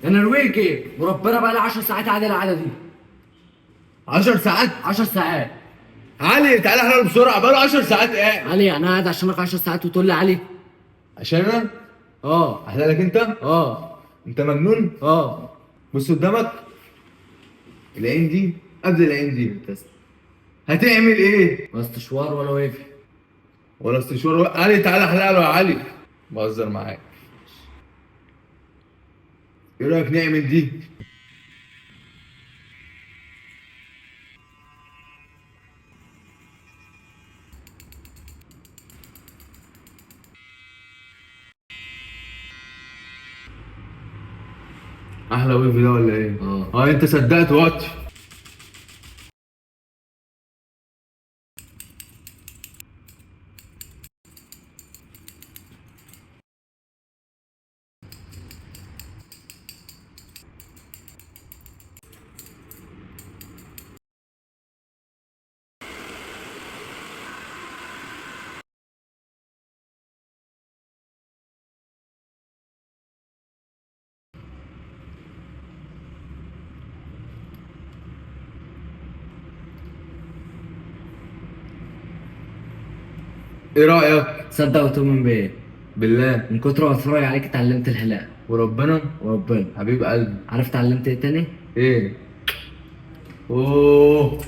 يا نرويجي وربنا بقى لي 10 ساعات قاعد القعدة دي. 10 ساعات؟ 10 ساعات. علي تعالى احنا بسرعة، بقاله 10 ساعات قاعد. علي انا قاعد عشانك 10 ساعات وتقول لي علي؟ عشان انا؟ اه. احلى لك انت؟ اه. انت مجنون؟ اه. بص قدامك، العين دي قبل العين دي هتعمل ايه؟ ولا استشوار ولا wavy ولا استشوار ولا... علي تعالى احلق له يا علي، بهزر معاك. ايه رايك نعمل دي؟ احلى wave ده ولا ايه؟ اه. اه انت صدقت وقت. ايه رايك؟ تصدق وتؤمن بايه؟ بالله. من كتر ما اتفرج عليك اتعلمت الحلاقة. وربنا؟ وربنا. حبيب قلبي. عارف اتعلمت ايه تاني؟ ايه؟ اوه.